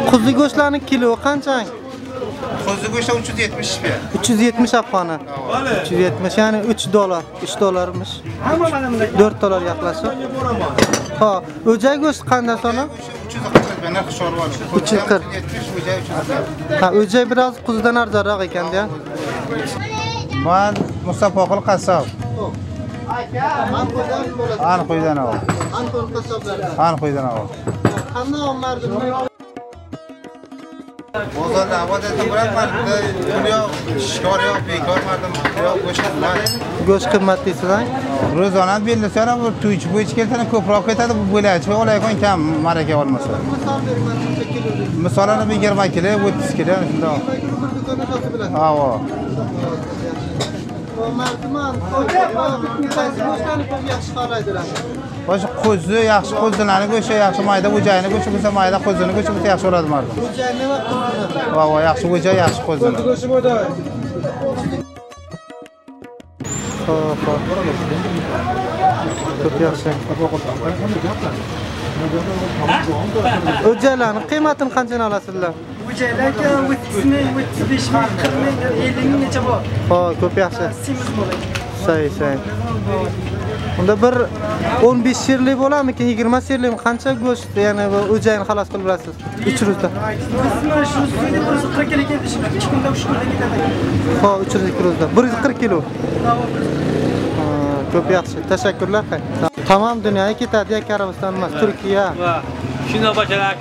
Quzi go'shtlarning kilo qancha? Quzi go'shti 370 rupiya. 370 afg'oni. 370, ya'ni 3 dollar, 3 dollarmish. 4 dollar yaklaşık. Ha, o'jay go'shti qanday soni? 340 rupiya narxi chorva. 340. 70 o'jay 340. Ha, o'jay biraz quzidan arzonroq ekan-da. Man Mustafa Oqil qassob. An qo'ydan ol. An qo'y qassoblar. An qo'ydan ol. Qanday omlardi? Bozorda avodatda bo'ladi, pul yo'q, ishkor yo'q, bekor mardim, yo'q, go'sht qimmat. Go'sht qimmat deysiz-a? Ro'zona belgisi ham bir tuychi bo'yicha kelsa ko'proq ketadi, bu bo'ladi, olayotgan kam maraka olmasa. Misol bering, mana buncha kilo. Misolini 20 kilo, 30 kilo shundoq. Ha, o. Mardiman, qaysi go'shtlarni ko'p yaxshi xohlaydilar? O'sha qo'zi yaxshi, qo'zilarni go'shti yaxshi, mayda o'jayni go'shti bo'lsa mayda, qo'zini go'shti bo'lsa yaxshi bo'ladi mardim. O'jayni va qo'zini. Va, va, yaxshi o'jay, yaxshi qo'zini. Xo'p, xo'p. Ko'p yaxshi. O'jaylarning qiymatini qanchadan olasizlar? O'jaylar 30 ming, 35 ming, 40 ming, 50 minggacha bor. Xo'p, ko'p yaxshi. Semiz bo'ladi. Say, say. Unda bir 15 sherlik bo'ladimi, 20 sherlikmi? Qancha go'sht, ya'ni bu o'jayni xalos qilib bilasiz? 300 ta. Biz mana shu suyni 140 kilo ketdi, 2 kunda 3 kunda ketadi. Xo'p, 300 kilo. 140 kilo. Ha, ko'p yaxshi. Tashakkurlar. Tamam dunyoga ketadi, yoki Arabiston emas, Turkiya. Shuni bajarak.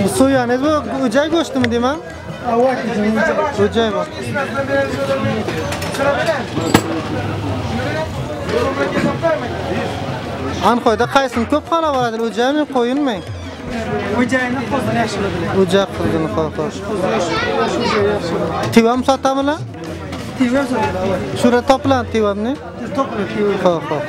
Bu so'yaningiz bu o'jay go'shtimi deyman? O'jay bu. Anxoyda qaysini ko'p xohlab oladi, o'jaymi, qo'yinmi? O'jayni qo'zini yaxshi biladi. O'jay qo'zini xohlab. Tevam sotamilar? Tevam sotadi. Shura topiladi tevamni? Topiladi tevam. Xo'p, xo'p.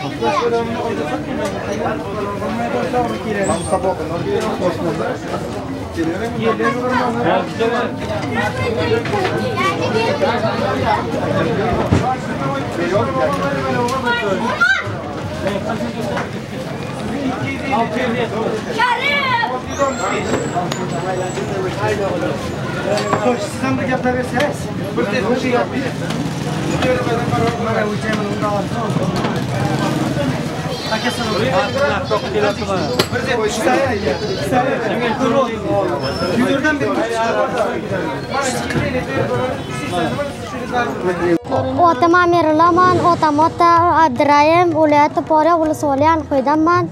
Xo'sh, siz ham bir gaplar bersangiz. Bir tez gap. Mana o'jayman unda olsin. Otam Amirulaman, otam ota Abdurayim, viloyati Poriya ulusvoli Anxoydanman.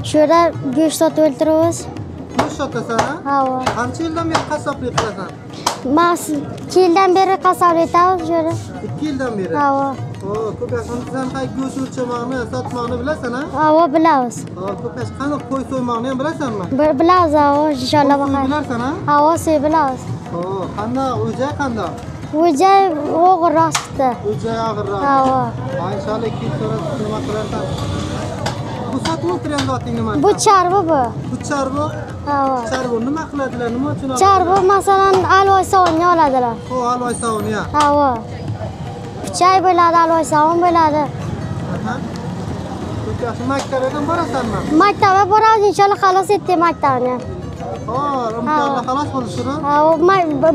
Shu yerda go'sht sotib o'ltiramiz. Go'sht sotasan, ha? Ha. Qancha yildan beri qassoblik qilasan? Men 2 yildan beri qassoblik etamiz shu yerda. 2 yildan beri? Ha. Ko'p yaxshi. Sen hay go'sht o'lchamoqni, sotmoqni bilasan, ha? Ha, bilamiz. Ko'p yaxshi. Qani qo'y so'ymoqni ham bilasanmi? Bilamiz, ha, inshaalloh. Bilarsan, ha? Ha, so'y bilamiz. Qanday, o'jay qanday? O'jay og'irroq chiqdi. O'jay og'irroq. Ha. Ha, inshaalloh 2 yil so'ra nima qilarsan? Bu sotib o'tirgan zoting nima? Bu charvi bu. Bu charvi? Ha. Charvi nima qiladilar? Nima uchun? Charvi masalan alvoy sovunga oladilar. Xo'p, alvoy sovuni ya. Ha. Pichay bo'ladi, alvoy sovun bo'ladi. Aha. Ko'p yaxshi. Maktabga borasanmi? Maktabga boramiz, inshaalloh xalos etdik maktabni. Xo'p, imtihonlar xalos bo'lishini? Ha,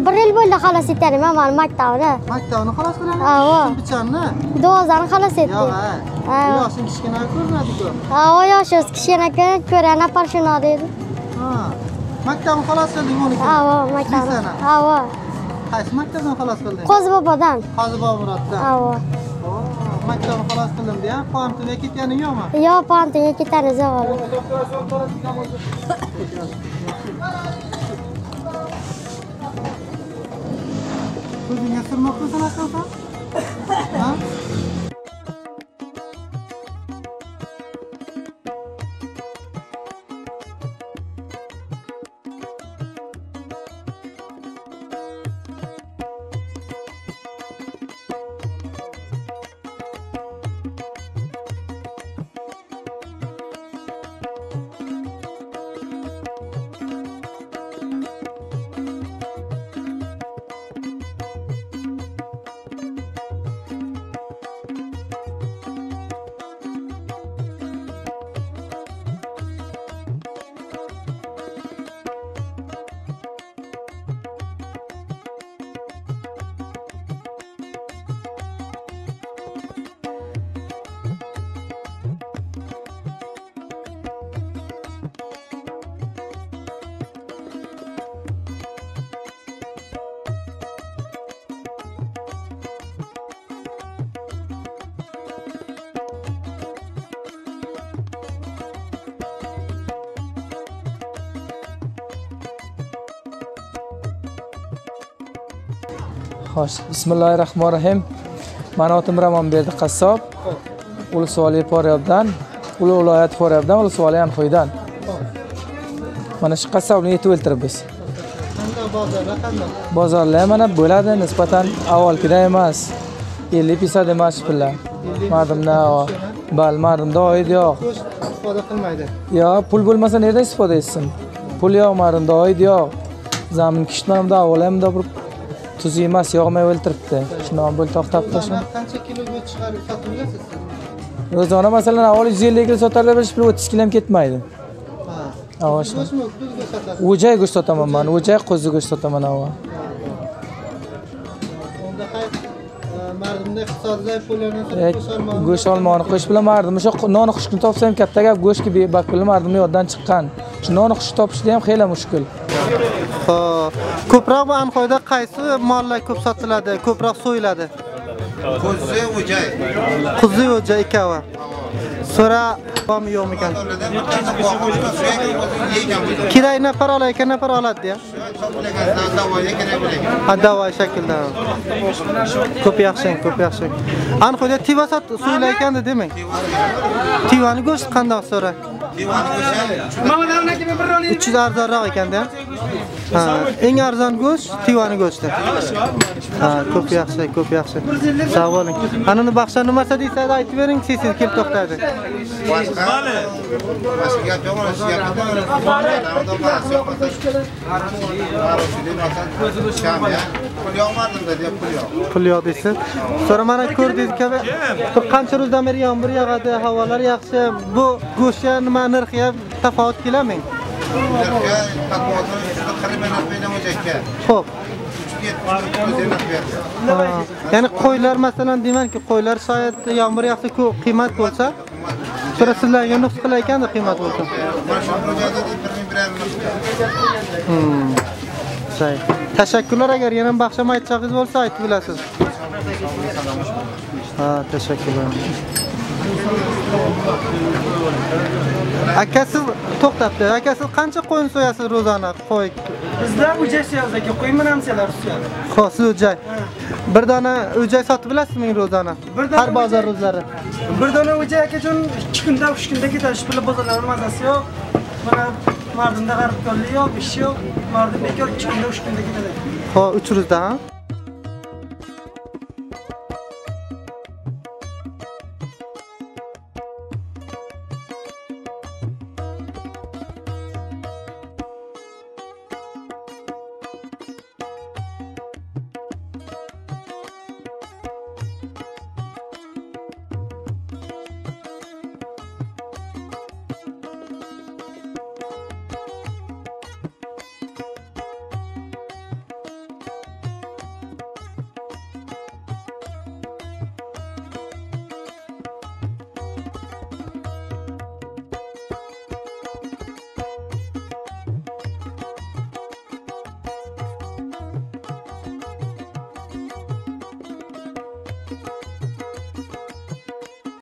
bir yil bo'ldi xalos etganim man maktabni. Maktabni xalos qilgan? Ha. Bichanni? Dozani xalos etdik. Yo'q, ha. Yoshing kichkina ko'rinadi-ku. Ha, yoshimiz kichkina ko'rgan apar shuni deydi. Ha. Maktabni xalos qilding 12. Ha, maktabni. Ha. Qaysi maktabdan xalos qilding? Qo'zibobodan. Qo'zibobodan. Ha. Maktabni xalos qildim deya, Poamtinga ketganing yo'qmi? Yo'q, Poamtinga ketganingiz yo'q. Ko'zingga surmoqmisan aqlsan? Ha? Xo'sh, bismillahirrohmanirrohim. Mani otim Ramonberdi Qassob. Ulusvoli Foryobdan, Ulug' viloyat Foryobdan, Ulusvoli Anxoydan. Mana shu qassobni yetib o'ltiribmiz. Qanday bozorlar qanday? Bozorlar mana bo'ladi, nisbatan avvalgiday emas. 50% emas pullar. Mardimda bal, mardimda oid yo'q. Go'sht istifoda qilmaydi. Yo'q, pul bo'lmasa nerdan istifoda etsin? Pul yo'q, mardimda oid yo'q. Zamin kishtmanimda avval ham bir tuz emas, yog'may o'ltiribdi. Shundan bo'l to'xtab tursin. Qancha kilo go'sht chiqarib sotib bilasiz? Ro'zona masalan avval 150 kilo sotarlar, bir pul 30 kilo ham ketmaydi. Ha. Avval go'shtmi, qo'zi go'sht sotasiz? O'jay go'sht sotaman men, o'jay qo'zi go'sht sotaman avval. Unda hay mardimda iqtisodlar pullarni sotib go'sht olmoqni. Go'sht olmoqni qo'sh bilan mardim o'sha non xushkni topsa ham katta gap, go'shtga bakpul mardimni yoddan chiqqan. Shu non xushk topishda ham xeyli mushkul. Xo'p, ko'proq bu Anxoyda qaysi mollar ko'p sotiladi, ko'proq so'yiladi? Qo'zi, o'jay. Qo'zi, o'jay ikkovi. So'ra bormi yo'qmikan? Kerak nafar olayotgan nafar oladi-ya. Ha, davo shaklda. Ko'p yaxshi, ko'p yaxshi. Anxoyda tiva sot so'yilayotgandi demang. Tivani go'shti qandoq so'ra? 300 arzonroq ekanda. Ha, eng arzon go'sht tivani go'shti. Ha, ko'p yaxshi, ko'p yaxshi. Sog' bo'ling. Ana uni baxsha nimasi deysiz, aytib bering, siz kelib to'xtadi. Boshqa boshqa gap yo'q, shu gapni pul yo'qmadimda deb pul yo'q. Pul yo'q deysiz. So'ra mana ko'rdingiz kabi, bir qancha ro'zdan beri yomg'ir yog'adi, havolar yaxshi. Bu go'shtga nima narxi ham tafovut keladimi? Narxga tafovut 40 ming o'jakka. Xo'p. 370 Ya'ni qo'ylar masalan deymanki, qo'ylar shoyat yomg'ir yog'sa ko'p qiymat bo'lsa, so'ra sizlarga nuqs qilar ekanda qiymat bo'lsa. Mana shu joyda 1.5 Say. Tashakkurlar, agar yana baxsham aytsangiz bo'lsa aytib bilasiz. Ha, tashakkurlar. Aka siz to'xtabdi. Aka siz qancha qo'yin so'yasiz ro'zani? Qo'y. Bizda o'jay so'yamiz aka, qo'y bilan senlar so'yadi. Xo'p, siz o'jay. Bir dona o'jay sotib bilasizmi ro'zani? Har bozor ro'zlari. Bir dona o'jay akajon 2 kunda, 3 kunda ketadi. Shu bilan bozorlar mazasi yo'q. Mana mardimda g'aribkorlik yo'q, ish yo'q. Mardim bekor 2 kunda, 3 kunda ketadi. Xo'p, 3 ro'zda, ha?